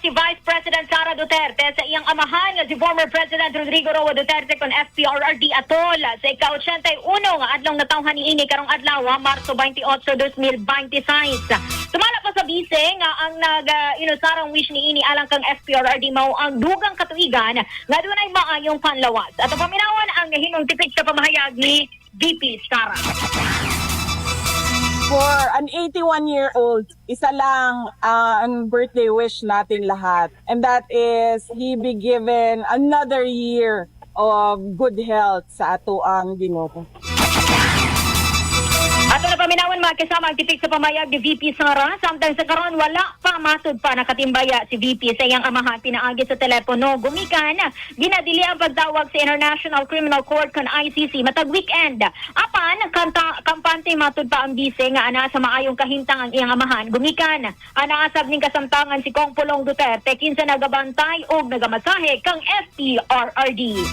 si Vice President Sara Duterte sa iyang amahan nga si former President Rodrigo Roa Duterte kon FPRRD atol sa ika-81 nga adlong natawhan niini karong adlaw, Marso 28, 2026. Sumala pa sa bise nga ang nag inusarang wish niini alang kang FPRRD mao ang dugang katuigan nga dunay maayong panlawas. Ato paminawan ang hinungtipik sa pamahayag ni VP Sara. For an 81-year-old, isa lang ang birthday wish natin lahat. And that is he be given another year of good health sa atoang Ginoo. Ato na paminawan, mga kasama, ang tipik sa pamayag ni VP Sara. Samtang sa karon wala pa matud pa nakatimbaya si VP sa iyang amahan pinaagi sa telepono. Gumikan, ginadili ang pagtawag sa International Criminal Court kon ICC matag weekend. Apan, kampante matud pa ang bise nga ana sa maayong kahimtang ang iyang amahan. Gumikan, ana asab ning kasamtangan si Kong Pulong Duterte kinsa nagabantay og nagamasahe kang FPRRD.